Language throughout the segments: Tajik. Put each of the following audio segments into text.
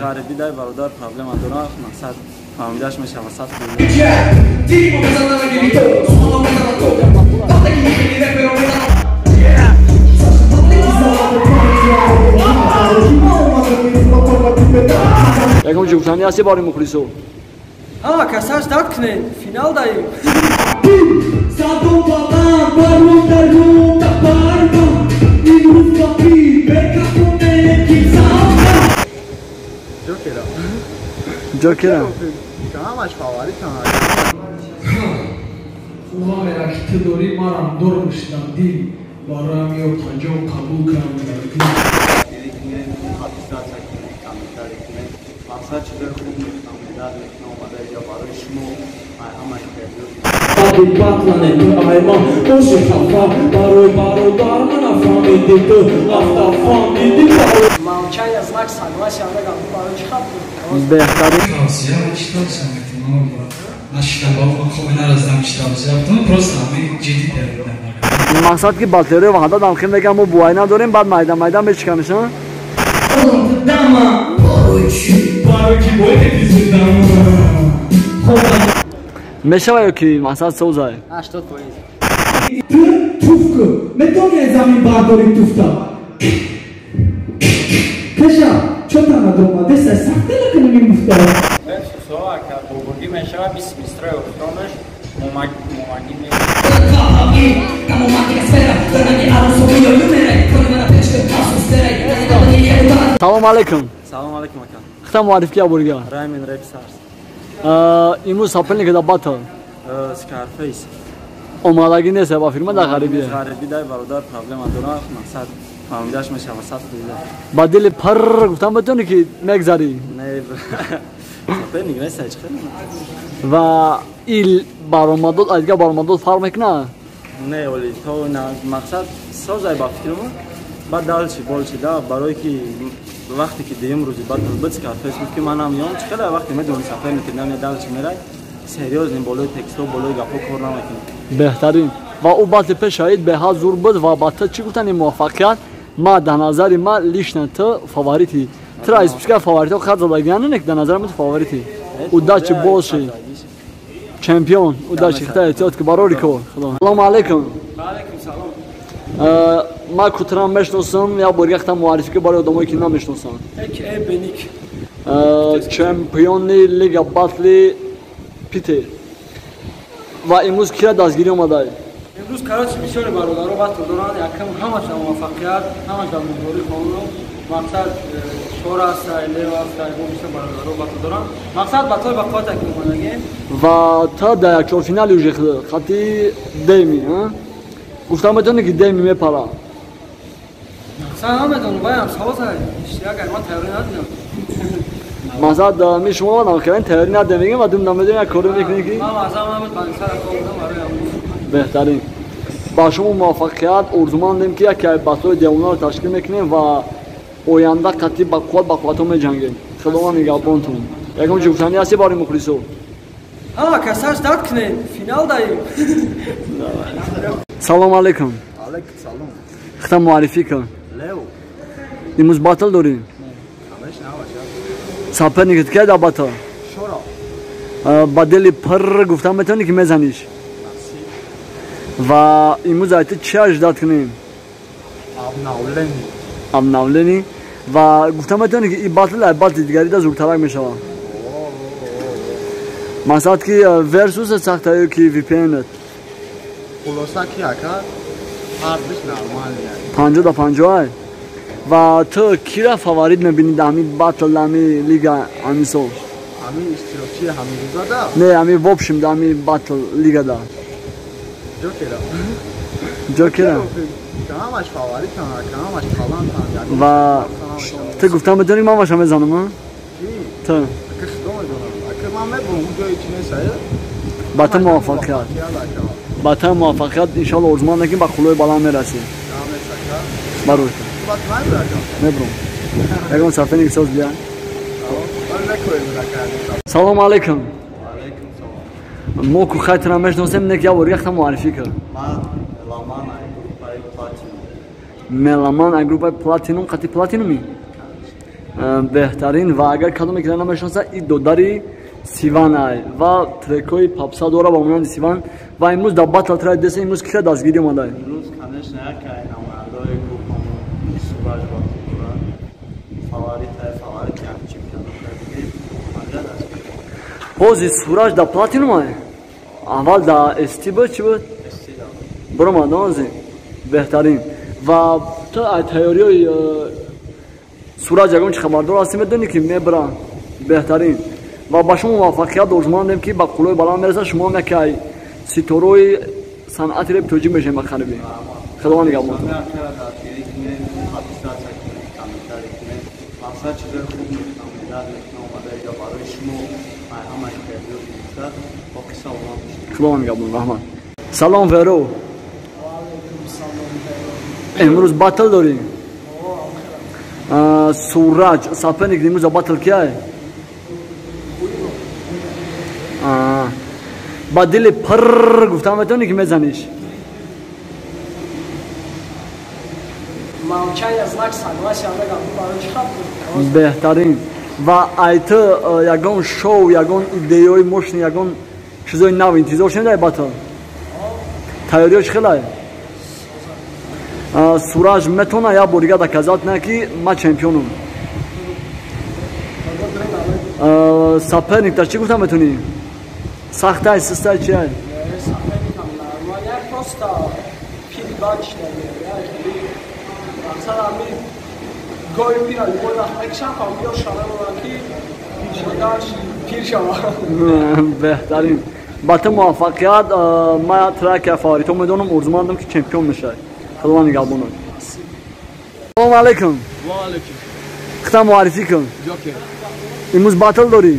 Ғарибӣ дай бародар проблема дорад, мақсад фаҳмидаш мешавад сад. Ягон чӣ гуфтанӣ ҳастӣ барои мухлисо? Ҳама касаш дард кунед, финал даем. Ҷокера. Ҷокера. Ҳамаш фаворитан. Уҳамера ки ту дорӣ, марам дор мешидам дил бароям ё таҷо қабул кардам. Мақсад чизои хуб мекунам, медад мекунам, омада иҷа барои шумо ҳама интервю. Батлане ту айман боши хафа барои бародар нафаҳмиди ту автофаҳмиди. Молчание знак согласия мегам, барои чӣ хаф? Беҳтарин тавсия чӣ тавсия метавонам? Нашида ба хоби нараздам чӣ тавсия, просто ҳамин ҷиддӣ даридам. Мақсад ки батлерои ваҳдат ҳам хел мегам, мо буай надорем, баъд майда майда мечикамиша. Мешава ё ки мақсад созай? 80%. Ту туф ку, метавонӣ аз замин бардорӣ туфта? Каша, чо танадома? Деса сахта накунӣ муфта. Бобургӣ мешава, 20 мистраи охиронаш момагӣ. Салом алейкум. Салом алейкум, ака. Хита муаррифӣ абурга. Раймин Рэп Старс. Имрӯз соперник да батл? Скарфейс. Омадагӣ нест ба фирма, дар ғарибӣ. Ғарибӣ дай бародар проблема дорад, мақсад фаҳмидаш мешавад сад. Ба дили пар гуфтам бетонӣ ки мегзарӣ? Не, соперник нест, ҳеҷ хел. Ва ил баромадод аз дигар баромадод фарқ мекунад? Не, оли то мақсад созай ба фикрам, баъд далчи болчи да, барое ки вақте ки дуюм рӯзи батл буд, Скарфейс гуфт ки манам ём. Чӣ хеле вақте медони соперник намя далчи мерай, серьёзно болои текстҳо, болои гапҳо кор намекунӣ. Беҳтарин. Ва ӯ батли пеш шаҳид беҳад зур буд. Ва ба ту чӣ гуфтани муваффақият? Ма дар назари ма лично ту фаворити, тура исписка фаворитҳо хат задагиан не, дар назари ма ту фаворити. Удачи, боши чемпион, удачи, хита эҳтиёт ки барори кор. Салому алейкум. Алейкум салом. Ма кутрам мешносам, як бор яхта муаррифӣ ки барои одамое ки намешносанд. Ака Беник. Чемпиони лига батли Питер. Ва имрӯз кира дастгирӣ омадай? Имрӯз, короче, бисёре бародаро батл доранд, якам ҳамаша муваффақият, ҳамаша муборик хонум. Мақсад Шор ҳастай, Лев ҳастай, бо бисёр бародаро батл доранд. Мақсад батлои ба қувват ки омадагем. Ва та дар якчорфинали уже хати Деми, гуфтам метавонӣ ки Деми мепара? Мақсад намедонам, ваям созай. Иштирак ман тайёрӣ надидам. Мақсад ми шумо намхелен тайёрӣ надем мегем ва дум намедонем, як коре мекунем ки ман азам намед бансара кор барои. Беҳтарин. Ба шумо муваффақият орзумандем, ки яке батлои девонаро ташкил мекунем ва оянда қатъи ба қувват ба қувватҳо меҷангем. Худованд нигаҳбонтон. Ягон чӣ гуфтанӣ ҳастӣ барои мухлисо? Ҳама касаш дард кунед, финал даем. Салом алейкум. Алейкум салом. Хита муаррифӣ кун. Лео. Имрӯз батл дорем? Соперникат кия дар батл? Шора. Ба дили пир гуфтам метавонӣ ки мезаниш? Ва имрӯз ай ту чӣ аждат кунем? Обновление. Обновление. Ва гуфтам метавонӣ ки ин батл ай батли дигарида зуртарак мешавад? Мақсад ки версус сахта ё ки VPN? Хулоса ки ака ҳардуш нормалия. 50 да 50 ай. Ва ту кира фаворит мебинӣ дар ҳамин батл, дар ҳамин лига ҳамин сол? Ҳамин иштирокчии ҳамин рӯзада? Не, ҳамин в общем дар ҳамин батл лигада. Ҷокера. Ҷокера. Ҳамаш фаворитан, ака, ҳамаш талантан. Ва ту гуфтам метавонӣ ман маша мезанам? Ту? Ака, худо медонам. Ака, ман мебурам, ҷои чи нест, ая? Ба ту муваффақият. Ба ту муваффақият, иншоалло орзумандем ки ба қуллои баланд мерасӣ. Барои мебурам. Ягон соперник соз бия. Салому алейкум. Мо ку хайтра мешносем, не ки як бор яхта муаррифӣ кар. Меламан ай группаи Платинум, қати Платинуми? Беҳтарин. Ва агар кадоме ки намешиносад, ин додари Сиван ай ва трекҳои попса дора ба монанди Сиван. Ва имрӯз дар батл трек деса, имрӯз кира дастгирӣ омадай? Имрӯз, конечно, яке ай намояндаҳои гурӯҳамон Сураж батл дорад. Фаворит, фаворити ҳам чемпионат бигирем. Ҳамҷа дастгирӣ. Ҳозир Сураж дар платинум ай? Аввал дар СТ буд, чӣ буд? СТ да. Биромад ҳозир. Беҳтарин. Ва ту ай тайёриҳои Сураж ягон чи хабардор ҳастӣ, медонӣ ки мебара? Беҳтарин. Ва ба шумо муваффақият орзумандем, ки ба қуллаи баланд мерасад. Шумо ҳам яке ай ситораҳои санъати реп тоҷик мешавем ба қарибӣ. Худованд нигаҳбон. Дастгирӣ кунем, подписаться кунем, комментарий кунем. Мақсад чизои хуб мекунам, миллат мекунам, омада иҷо барои шумо ай ҳама интервю гирифта. Боқӣ саломат бошед. Худованд нигаҳбон, раҳмат. Салом, Веро. Имрӯз батл дорӣ? Сураҷ соперник имрӯз батл кияй? Ба дили пир гуфтам метавонӣ, ки мезаниш? Молчание знак согласия мегам, барои чӣ хаб? Беҳтарин. Ва ай ту ягон шоу, ягон идеяҳои мощный, ягон чизои нав интизор шудем дар батл? Тайёриҳо чӣ хелай? Сураҷ метавона як бор дига доказать кунад, ки ман чемпионам? Соперник та чӣ гуфтам метавонӣ? Сахтай, систай, чиай? Соперникам нормал, як просто пири бад шида, мақсад ҳами гои пира любой вақт мекишам, фамилиё шава мемонам, ки дальше пир шава. Беҳтарин. Ба ту муваффақият. Ман трака фаворито медонам, орзумандам, ки чемпион мешавӣ. Худованд нигаҳбонад. Салому алайкум. Ва алайкум. Худта муаррифӣ кун. Ҷокер. Имрӯз батл дорӣ?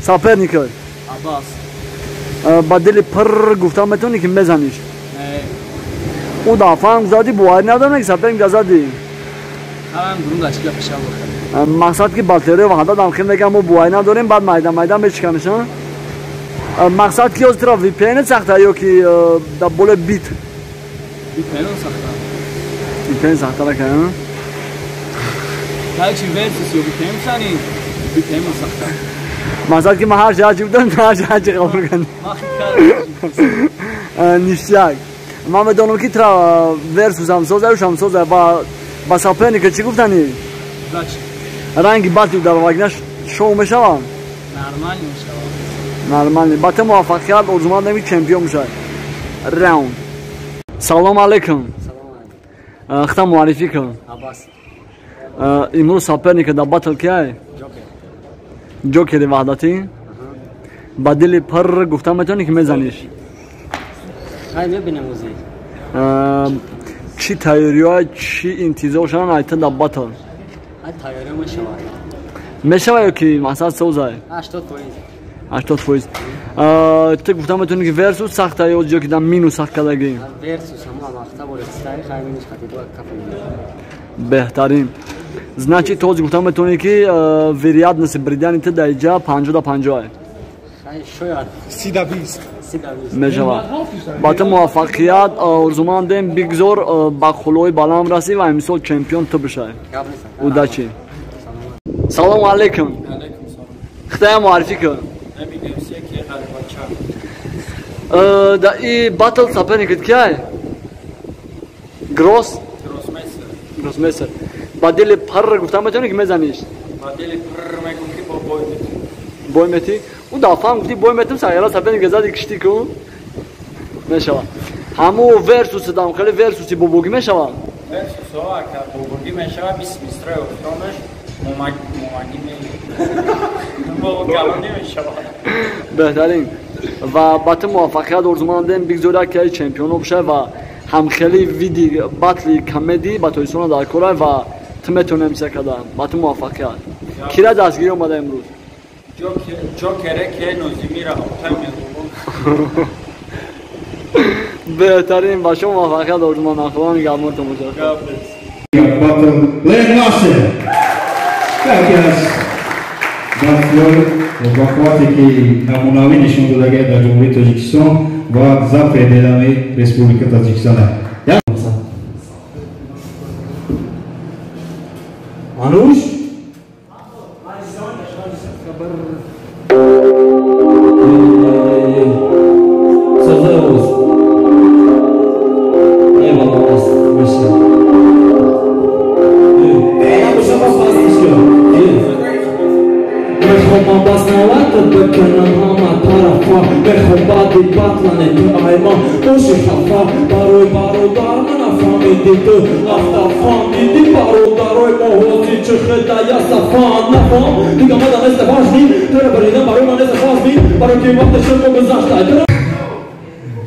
Соперник? Аббас. Ба дили пир гуфтам метавонӣ, ки мезаниш? Не. Ӯ дафъаам задӣ, боварӣ надорам, ки соперник задӣ. Ҳамам гурум да чӣ гап шава. Мақсад ки батлерои Ваҳдат хел мегам, мо боварӣ надорем, баъд майда майда мечикамеша. Мақсад ки ҳозир тура VPN сахта ё ки дар болои бит? VPN сахта. VPN сахта рака? Кайчи версус ё VPN сани? VPN сахта. Мақсад ки ман ҳар ҷа будам, ҳар ҷа қабул кардам. Ништяк. Ман медонам, ки тура версусам соза, ушам соза. Ва ба соперника чӣ гуфтанӣ? Ранги батл дар вагна шоу мешавад? Нормально мешавад. Нормально. Ба ту муваффақият орзумандам, ки чемпион мешавӣ. Раунд. Салом алайкум. Худта муаррифӣ кун. Аббас. Имрӯз соперника дар батл кияй? Ҷокери Ваҳдатӣ. Ба дили пир гуфтам метавонӣ, ки мезаниш? Хай, мебинем ӯзи. Чӣ тайёриҳо, чӣ интизор шаванд ай ту дар батл? Ай тайёриҳо мешавад. Мешавад ё ки мақсад созай? 80%. 80%. Ту гуфтам метавонӣ, ки версус сахта ё ҷо ки дар минус сахт кардагӣ? Версус ҳама вақта бори стаи, хай минус хати ду каф. Беҳтарин. Значит, то ҳозир гуфтам метавонӣ, ки вероятности бридани ту дар иҷа 50 да 50 ай? Хай, шояд. 30 да 20. 30 да 20. Мешавад. Ба ту муваффақият орзумандем, бигзор ба қуллаҳои баланд расӣ ва имсол чемпион ту бишавӣ. Гап нест. Удачи. Салому алайкум. Худтая муаррифӣ кун. Да и батл соперникат кияй? Гросс? Гроссмейстер. Ба дили пир гуфтам метавонӣ, ки мезаниш? Ба дили пир мегум, ки бо бой метӣ. Бой метӣ? Ӯ дафъаам гуфтӣ бой метим, сагара соперник зади, киштӣ ку. Мешавад. Ҳаму версуси дам хеле версуси бобогӣ мешавад? Версус ака бобогӣ мешавад, 20 мистраи охиронаш момагӣ галонӣ мешавад. Беҳтарин. Ва ба ту муваффақият орзумандем, бигзор яке чемпионо бошад ва ҳамхели види батли комедӣ ба Тоҷикистона дар кора ва ту метавонӣ ҳамчиза карда. Ба ту муваффақият. Кира дастгирӣ омада имрӯз? Ҷокере ке Нозимира Ҳотай меҳрубон. Беҳтарин. Ба шумо муваффақият орзумандам. Худо нигаҳбонтон бошад. Батл Лен Насер. Яке аз батлҳои бақуввате, ки намунавӣ нишон додагиа дар Ҷумҳурии Тоҷикистон ва за пределами Республика Таҷикистон. Ануш?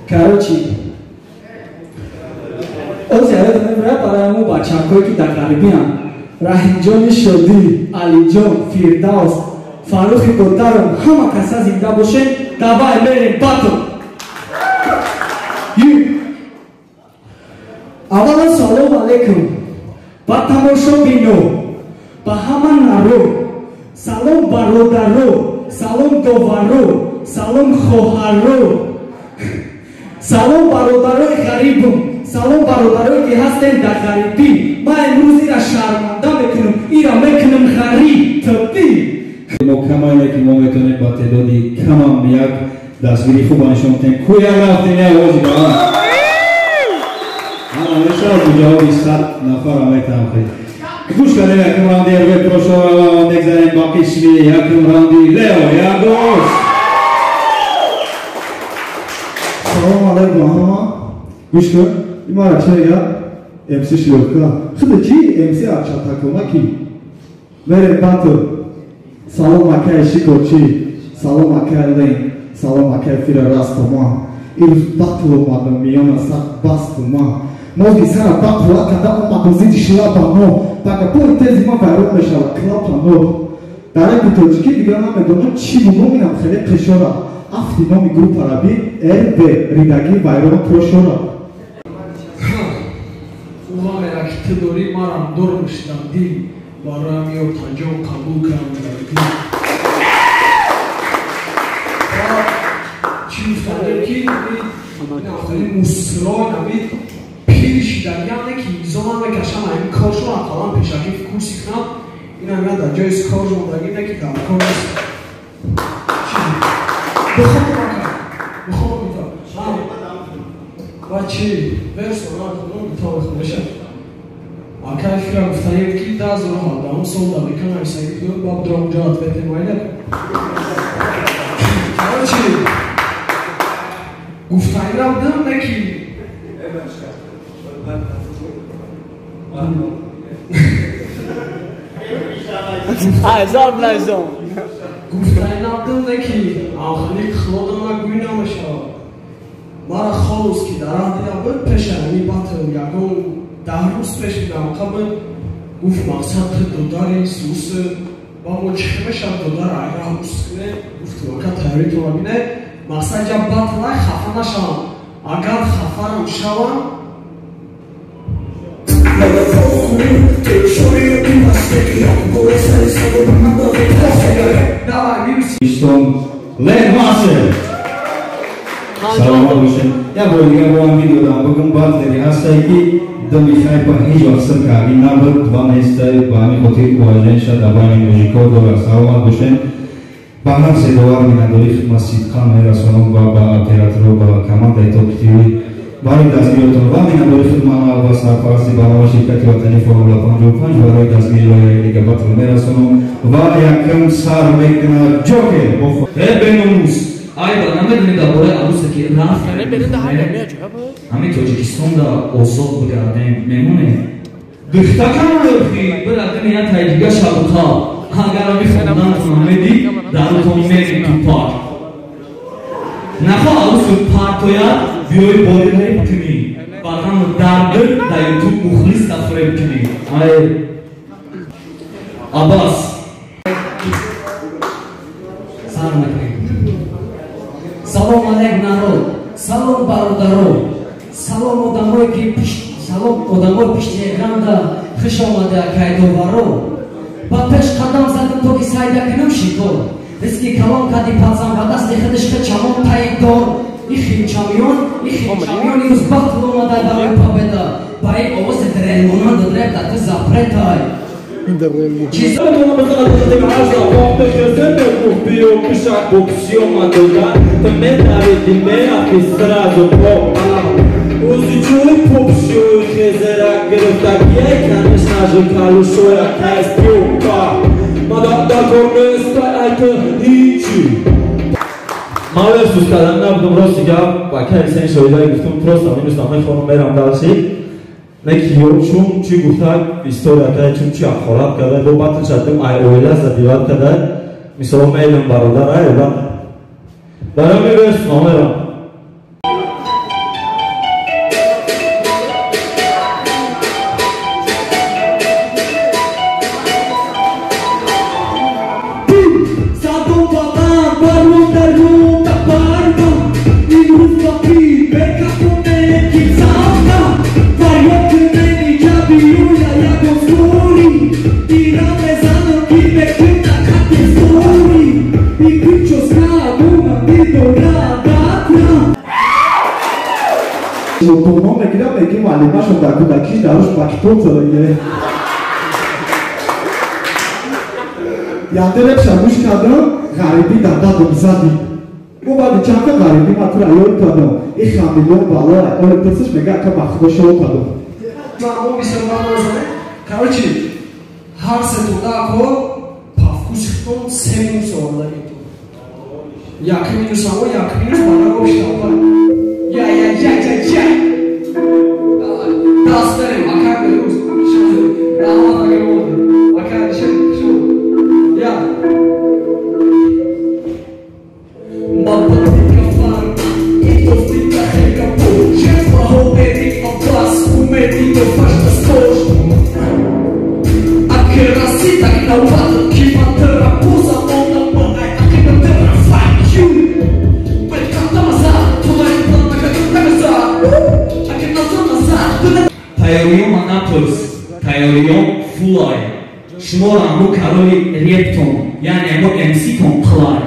Короче, оз ёдам мебарад барои мо бачаҳое ки дар ғарибианд. Раҳимҷони Шодӣ, Алиҷон, Фирдавс, Фаррухи Додаром, ҳама каса зинда бошед. Давай мерем батл. Аввалан салом алейкум ба тамошобино, ба ҳама наро, салом бародаро, салом доваро, салом хоҳаро, салом бародарои ғарибум, салом бародарое ки ҳастем дар ғарибӣ. Ман имрӯз ира шарманда мекунам, ира мекунам ғариб тбӣ. Мо камае ки мо метавонем ба теъдоди камам як дастгирии хуба нишон диҳем. Кӯя рафтем як овози баланд. Ман ҳамеша бо ҷавоби 100 нафара метавонам хеле. Гӯш кардем якум раунди РВ Прошова ва мегзарем ба қисми якум раунди Лео Ягос. Салом алейкум ҳама. Гӯш кун, ин мара чӣ мегӯяд? МС Шлёвка. Худи чӣ? МС Арчатакома ки? Мерем батл. Салом акай Шикорчӣ, салом акай Лен, салом акай Фира Растома. Ирӯз батл омадам миёна сахт бастума. Мозги сара ба қувват карда омадам зидди шлапано. Ба гапои тези ман вайрон мешавад клапано. Дар репи тоҷикӣ дигар намедонам чӣ бугум, инам хеле қишора. Афти номи группара би РВ ридагӣ вайрон прошора. Уғамера ки ту дорӣ, марам дор мешидам дил. Бароям ё таҷо қабул кардам дар дил. Чӣ гуфтанем ки ин мусро нави пир шидагиане ки имзо намекашам, ҳамин коршон ақаллан пешакӣ курси кунам. Инам я дар ҷои кор мондагӣ не ки дар кор нест. Бихоб мака, бихоб мита. Ва чӣ? Версо накунам, мита мехонеша. Акай фира гуфтанем ки 2017 сол дар экран нависагӣ буд, баб дурам ҷо ответе майна. Короче, гуфтанира будам не ки Ай, зарб найзон. Гуфтанира будам не ки ахли хлодама гӯй намешавад. Мара холус ки дар раҳ дида буд, пеша ҳамин батл ягон 10 рӯз пеш будам қабл гуфт мақсад ту додари сус ва мо чӣ мешавад додар айра ус кунем. Гуфт ака тайёритонро бинед, мақсад ҷа батлай хафа нашавам. Агар хафарам шавам Лен Мастер. Саломат бошед. Як бори дигар бо ҳам видео дам бигум батлери ҳастае ки дами хайпа ҳеҷ вақт сир кардӣ набуд ва нестай, ба ҳамин хотир уважение дар байни мужико дорад. Саломат бошед. Ба ҳар се довар миннатдории хидмат сидқан мерасонам ва ба операторо, ба командаи Топ ТВ барои дастгириётон ва миннатдории хидмат ва сарпарасти барномаи ширкати ватании Формула 55 барои дастгирии лоиҳаи Лига Батл мерасонам. Ва якум сар мекунад Ҷокер. Э беномус, айба намедонӣ дар бораи арусе ки рафт ҳамин Тоҷикистонда озод бигардем мемонем. Духтакам ёфтӣ бирадим я тай дига шабута. Агар ами хонданатон медӣ дарутон мерим ту парк. Нахо арусу партояд биёи бори реп кунӣ. Баъдан дард дар ютуб мухлис дафреб кунӣ. Ай Аббас сар мекунем. Салом алейк народ, салом бародаро, салом одамое ки салом одамои пишти экранда хуш омада кайдоваро. Ба пеш қадам задам то ки сайда кунам шикор. Риски калон кади пазам ба дасти худаш чамон таидор. Ихимчамиён, ихимчамиён ирӯз батл омада барои победа. Ба ин овози дрелмонанду дреб да ту запретай. Ман версус кардан набудам, рости гап, ба кайсен шоидаи гуфтам, просто минус намехонам, мерам дальше. Не ки ё чун чи гуфта история кай чун чи ахорат карда, бо батл шадим, ай оила задиват карда. Мисол мейлам бародар, ай бат. Барои версус намерам. Лотоно мегирам, мегӣ муаллимашон дар кӯдакиш дарош мактуб задагӣ. Якте репша гӯш кардам, ғарибӣ дар дадом задӣ. Мо баъди чанд та ғарибӣ ман тура ёд кардам. Ин хамилон бало, оли пурсиш мега ака ба худо шоу кардам. Короче, ҳар се туда ко пафкусихтон се минус овардагитон. Як минус аво, як минус бана гошта. Я, я, я, я, я. Даст берем, акай беруз. Раҳмат акай омадӣ. Акай шуд, шуд. Я. Тайёриём напурс, тайёриём фулай. Шуморо ҳаму кароли рептон, яъне ҳаму МСтон қилай.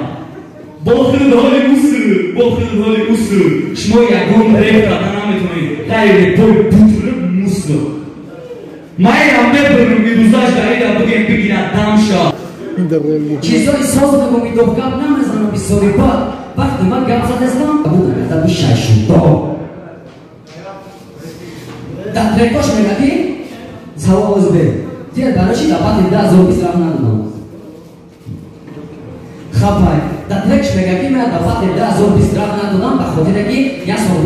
Бо хилдҳоли уср, бо хилдҳоли уср. Шумо ягон реп карда наметавонед, ғайри репои бутури муср. Майрам мебурам ирӯзаш дар ира бигем бигирад дамша. Чизои соз мегӯм, идоф гап намезанам бисёри бад. Вақте ман гап задестам, буд агар бишашудо. Дар трекош мега ки салом ӯзбек. Тия барои чи дар бати 2020 рафт надодам? Хапай. Дар трекш мега ки ман дар бати 2020 рафт надодам ба хотире ки як сол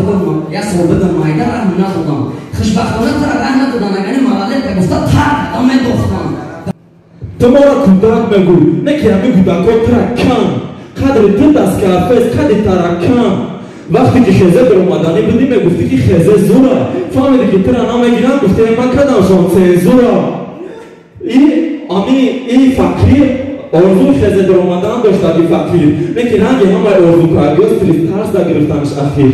бидам майда раҳм надодам. Хушбахтона тара раҳм надодан, агар малалет гуфта тар кардам медохтам. Ту моро кӯдак мегӯй, не ки ҳамин кӯдакҳо тара кам. Қадри ту дасткарфест, қадри тара кам. Вақте ки хезе даромаданӣ будӣ, мегуфтӣ ки хезе зура. Фаҳмидӣ ки тура намегиранд, гуфтӣ ман кардамшон цензура. И ами и фақир орзуи хезе даромадан доштаги фақир. Не ки ранги ҳамаи орзу кардиё стресс тарс дагирифтанаш ахир.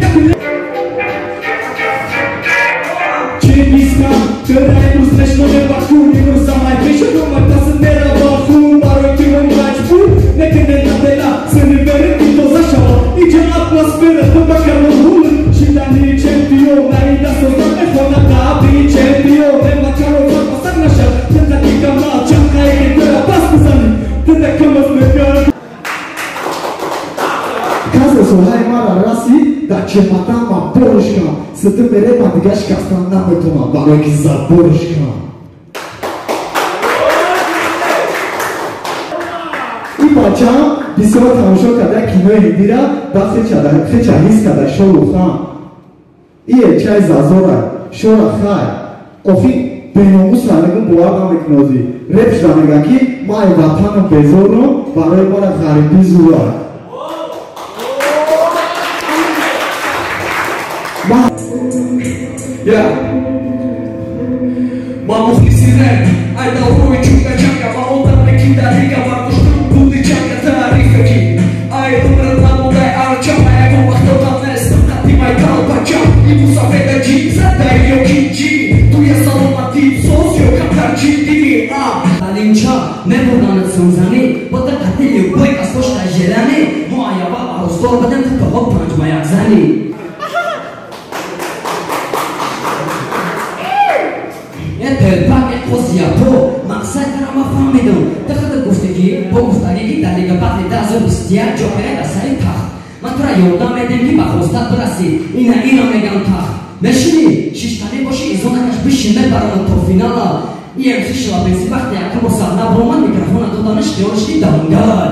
Касе соҳаи маро расид, дар чемодан ман борш кам. Сиди мере ман дига шикастан наметавонам, барое ки заборш кам. Ин бачаам бисёр тамошо карда кинои ҳиндира, баъд хеча ҳис карда шору хам. Ие чай зазора, шора хай. Охи беномусра мегӯм бовар намекунозӣ. Реп шуда мегӯяд ки ман ай ватанам безорам, барои мара ғарибӣ зура. Ман мухлиси реп, ай даврои чунга чанга, ма одаме ки дар рига бардоштам буди чанга таърифе ки ай умра намондай арчам, ай ягон вақт одам нестам қадди май талбачам. Ибу сафеда ҷим задай ё ки ҷими, туя саломатӣ соз ё камтар ҷиддими. Алимча мебурданат сумзанӣ, бота қадди любой кас бошта желанӣ, мо аява арӯздор будем, ту то панҷ ба як занӣ. Телпак қозияпо Мақсад кара ма фаҳмидам. Ту худат гуфтӣ ки бо гуфтагӣ ки дар Лига Батли 2021 ҷо мерай дар сари тахт. Ман тура ёрдам медем ки ба хостат бирасӣ. Ина ина мегам тахт. Мешинӣ? Шиштанӣ бошӣ изо накаш бишин мебаронад то финала. И МС Шлабенси вақте якум бор саҳна баромад микрофона доданаш хиёлш ки давонгай.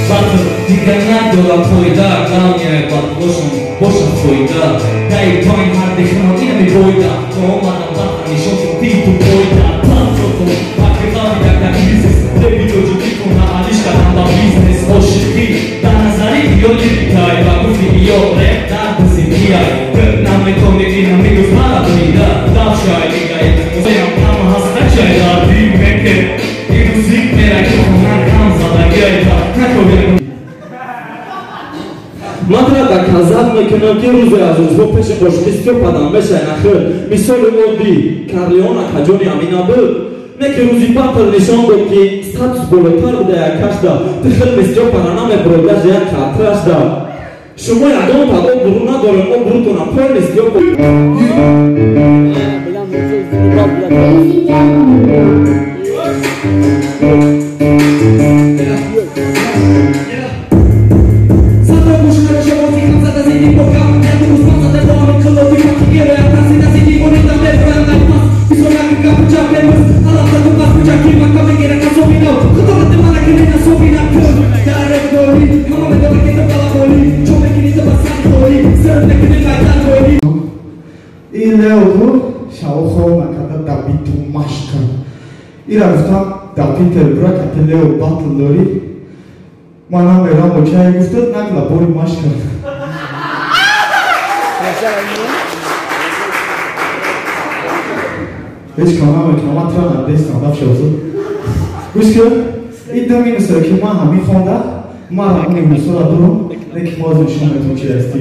Батл дигар надорам фоида, главное батлошон бошад фоида. Дай пойн ҳар дихамон ина мебоида. То омадам батл нишон ки ти ту бойда. Пантото пакрихами як дар кризис. Реби тоҷикӣ куна алиш кардам ба бизнес. Ошиқӣ дар назари ё лирикай ва гуфти ё реп дар бизикияй. Наметони ина мегуфт мара бурида. Давшай лигаи музеям ҳама ҳаста чай дар дил мекер. Ирӯзик мераки хона кам задагиайта. Накобиям. Ман тура доказат мекунам ки рӯзе аз рӯзҳо пеши ошиқи Стёпадан мешай нахир. Мисоли оддӣ Карлеона каҷони амина буд. Не ки рӯзи батл нишон дод ки статус болотар буда якашда. Ту хилми Стёпана намебурод даже як қатрашда. Шумо ягон тад обрӯ надорем, обрӯтона пойни Стёпа. Ира гуфтам дар Питер бра кати Лео батл дорӣ. Ман намерам очае гуфтад нагла бори машка. Ҳеҷ кор намекунам, ман тура надестам дафшозу. Гӯш кун, ин ду минусро ки ман ҳамин хонда, ман ин минусро дорам, не ки боз нишон метавон чи ҳастӣ.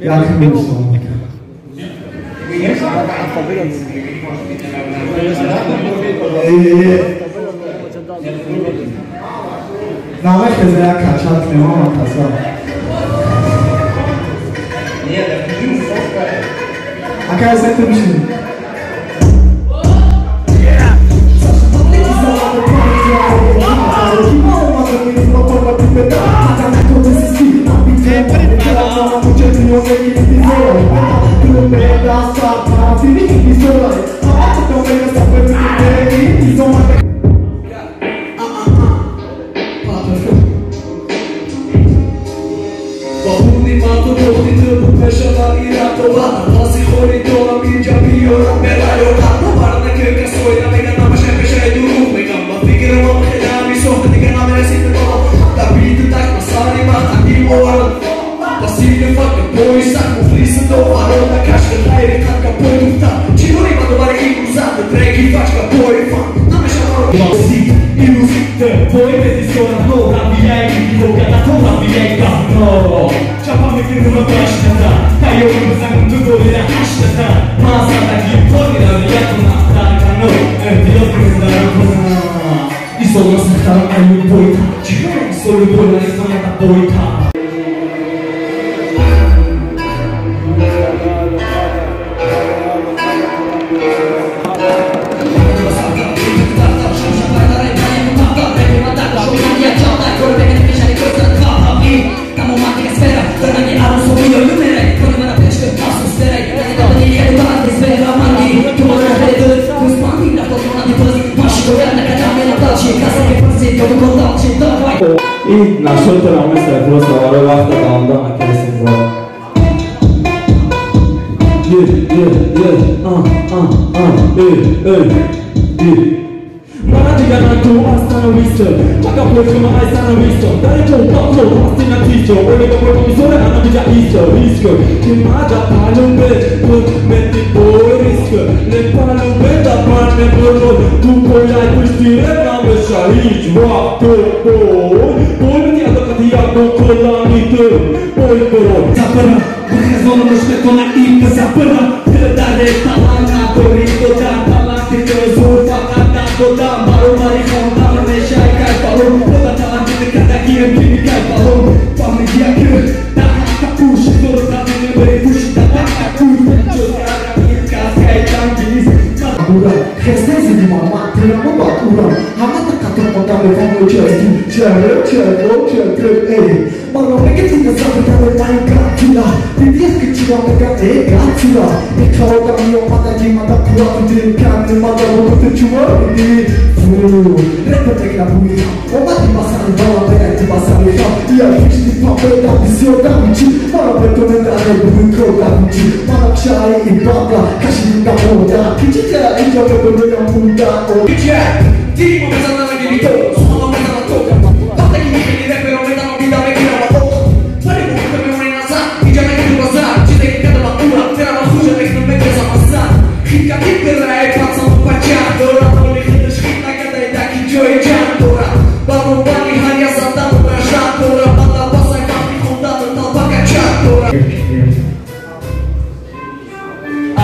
Як минус омад. Намехеза як качат кунем каса. Ака сету бишин. И нашотро мисли просто барои вақта давомда накардем бро. Е, е, е, а, а, а, е, е, е. Мара дигар ту остановися, чака плечо остановися. Дар ҷо батл ҳасти натиҷо, олега промизоре ана биҷа исо риско. Ки маҷа палубе пут мети бой риско. Не палубе да пан не бурод, ту пояй пушти реп намеша ҳеҷ вақт ту бой. Бой мети адокати як колани ту бой бурод. Запара, бихезона мушкетона и запара. Даре талант надори, додан таланти ту зур фақат надодам. Баробари хондам мешай кай балон. Бода таланти ту кардагием ки микай балон. Фаҳмидия ки дар ҳаққа пӯши зур дами мебари пӯши. бура хесте зидима ман тирамо ба урам ҳама тақатон одам мефаҳмад чи ҳастӣ чаро чаро чаро эй маро мегетина сафитане майгатила дидист ки чиро мегам э гатила иқа одам меомадаги мада қуввати дил кани мада рӯти чуво диди фу репер мегира буихам омади ба сари бала мегади ба сари хам я пишти папеда бисёр дамичи маро бетонедаре буикро дамичи манакшаи ибада кашида мода кичите инҷо бебурӯям буда Димо мезанам гирито сухано мезанам тока вақте ки мехели реперо меданам дида мегирам ок вале бо мемонӣ назар инҷа мегирду базар чизе ки кардама ура терама хуҷа мекунам мегрезам азар хиткати бераи пацану пача дорад роли худаш хит накардаи даки ҷои ҷанг дорад баробари ҳар як задану ражан дорад бада басай вақти хондану талпака чак дорад.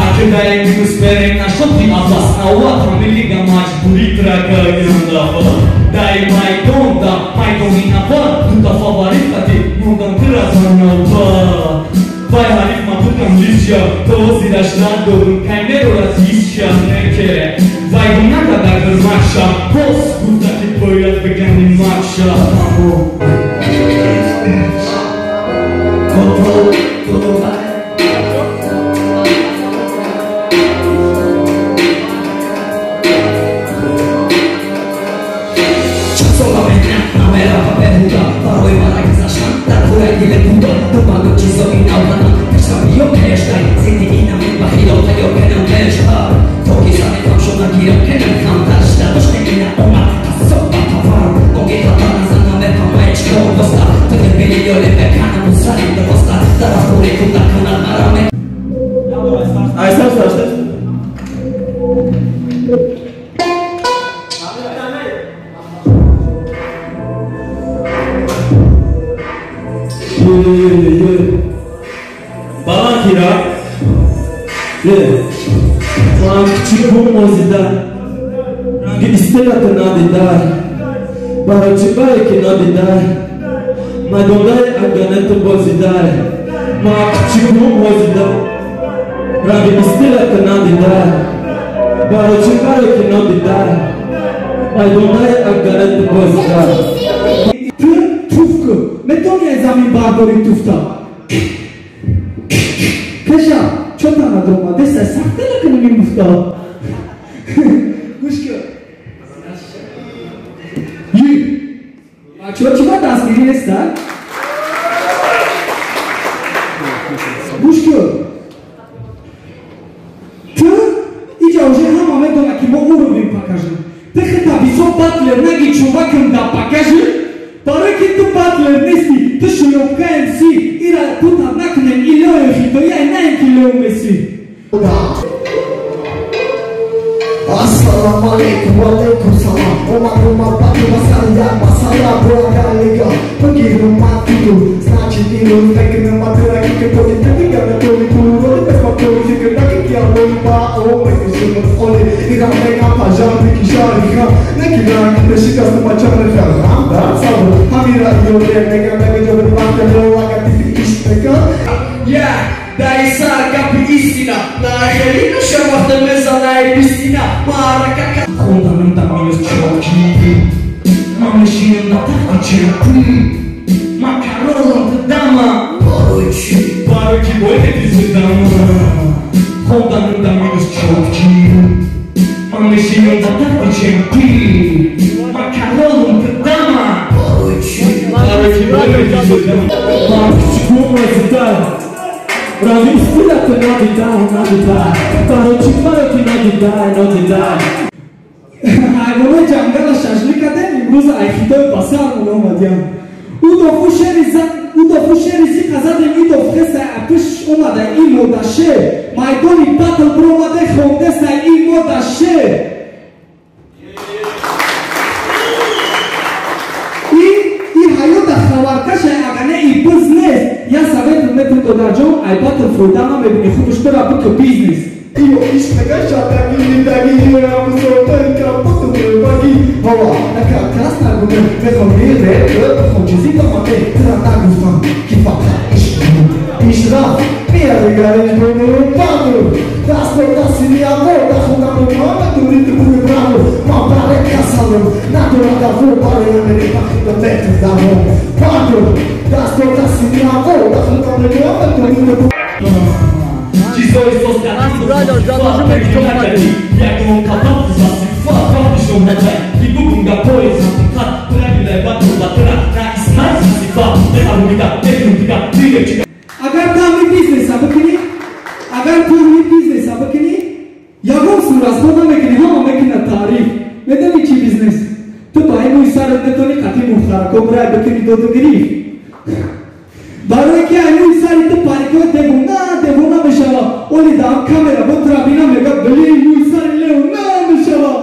Акидаем минус берем нашод ти областнауат ҳами лига маҷбурӣ тракагиандафа дай майдон да майдони нафар дута фаворит қати мондан тиразанава вай ҳариф мабудам лисша то зираш надорум кай мерорад ҳисша неке вай накарда гирмакша боз гуфта ки бояд бигани макша. Ассалому алейкум, алейкум салам. Омад омад бату басари як масала бурагалига бигирум ман титул значит ирӯз мекунам матраки ки толи дигар толи пулроди беспокои фикр наки ки алои ба о мекушим оли ирам мегам пажарни ки шари хам неки ранг бешикасту бачари хам дар сабр ҳамира ёре мегам мега ҷобиди вақте лоага тифи ишт мекан. Я дар сар гапи истина нахели наша вақте мезанаи бистина маърака хонданам дар минус чорчи ман мешинам на тахти чепи ман каролам дама барои чӣ барои ки бояд зидама хонданам дар минус чорчи ман мешинам на тахти чепи ман каролам дама барои чӣ барои ки бояд зидама ман кучикум зидам Рави стилата надидай, надидай Барои чӣ барои ки надидай, надидай. Ҳайвонои ҷангала шашлӣ кардем, имрӯз айхитои ба сармон омадиям. Ӯ дофу шери ӯ дофу шери зиқа задем, и доф хестай апиш омада и модаше. Майдони батл биромаде хондестай и модаше. И ҳаёта хабаркашай агар не и биз нест. Я совет метун додарҷон, ай батл фоида намебини, худаш тора бику бизнес. Ио ишт меган шатаги зиндаги рамусотен капоту баги ҳава нака кас нагуне мехоҳи реп бихом чизи бамате тра нагуфтам ки фақат ишқ ишқ рафт мияригариш буну бану даст ба дасти миаво дахонаму ман. Медонӣ ту буи браво, ман баре касалам, надорам даво, барои амери бахида метр даво. Пардон, дасто дасти миаво, дахлам мегӯям, медонӣ ту. Чизои созкардиягон қадам засифат фарқишон наҷай ки бугун гапои ҳақиқат правилай бату батра раисмай засифат меҳарумида мекунтига диречига. Агар ту ҳамин бизнеса бикунӣ, агар ту ҳамин бизнеса бикунӣ, ягон сурасход намекунӣ, ҳама мекунад таъриф. Медонӣ чӣ бизнес? Ту ба ин мӯи сарат метавонӣ қатъи мухарако бирай бикунӣ доду гириф. Барое ки ай мӯи сари ту парикои девона девона мешава, оли даам камера бо трабина мега, блин, мӯи сари лео на мешава.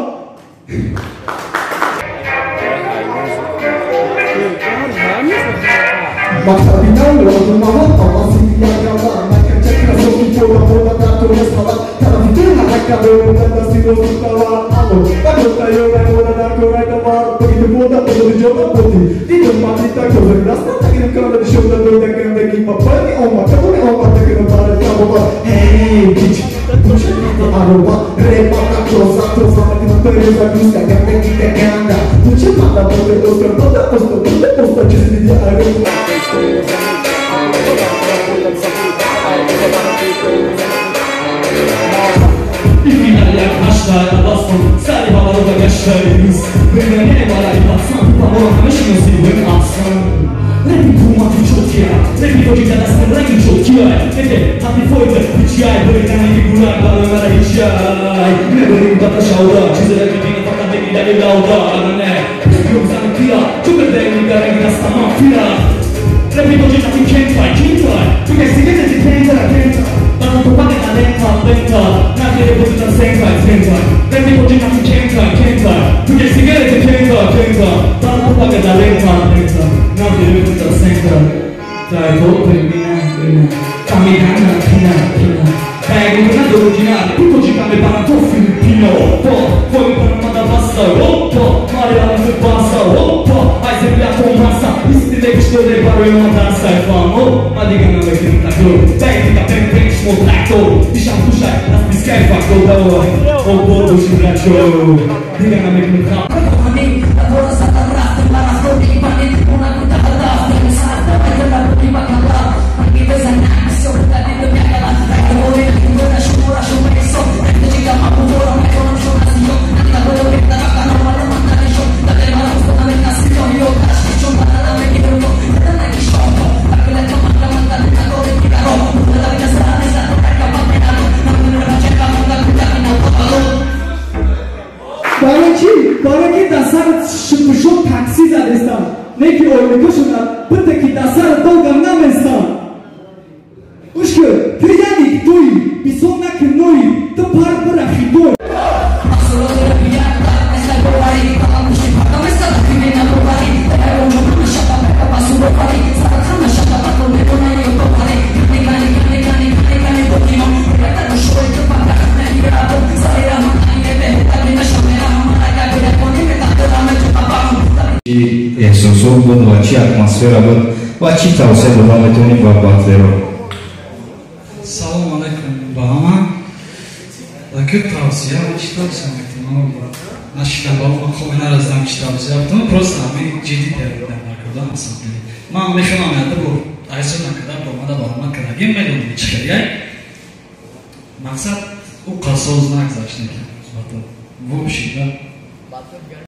Мактабинал розумава, паласи ягава, накача красовки пола пола дар то расава, тарафи ту ҳарака доруда дасти ростутава, алло, нагофтаёра мода дар корай давар, бигиди бода бододи ҷода боди, дидам мадита козари даста, тагирим канда дишода дода гандаги, ма байни омад, кадоми омад накунам барои табоба, ҳей, бич, мушакати ароба, репа тоза тоза накунам переза гуска, гандаги ганда, ту чӣ панда боде оскар, бода оста, бода оста, чизи диди ароба. Эҳсосот буд ва чӣ атмосфера буд ва чӣ тавсия дода метавонӣ ба батлеро? Салом алайкум ба ҳама. Ки тавсия, чӣ тавсия метавонам? Нашида ба мақоми нарасидам чӣ тавсия бутам, просто ҳамин ҷиддӣ тербидан накардам масалан. Ман мехоҳам яда бо айзо накарда баромада баромад кардагим медонам чӣ хелияй. Мақсад ӯ қасоз нагзашт некам. В общем, да.